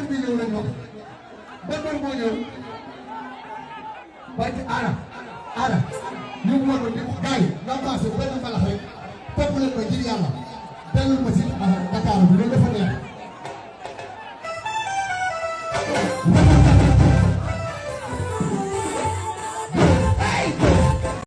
mbër bi ñëw lañ wax ban mbër moo ñëw barke aara ñu war ko gars yi nga passé benn mbalax rek topp leen ko ngir yàlla dellul ma si Dakar bi loolu dafa neex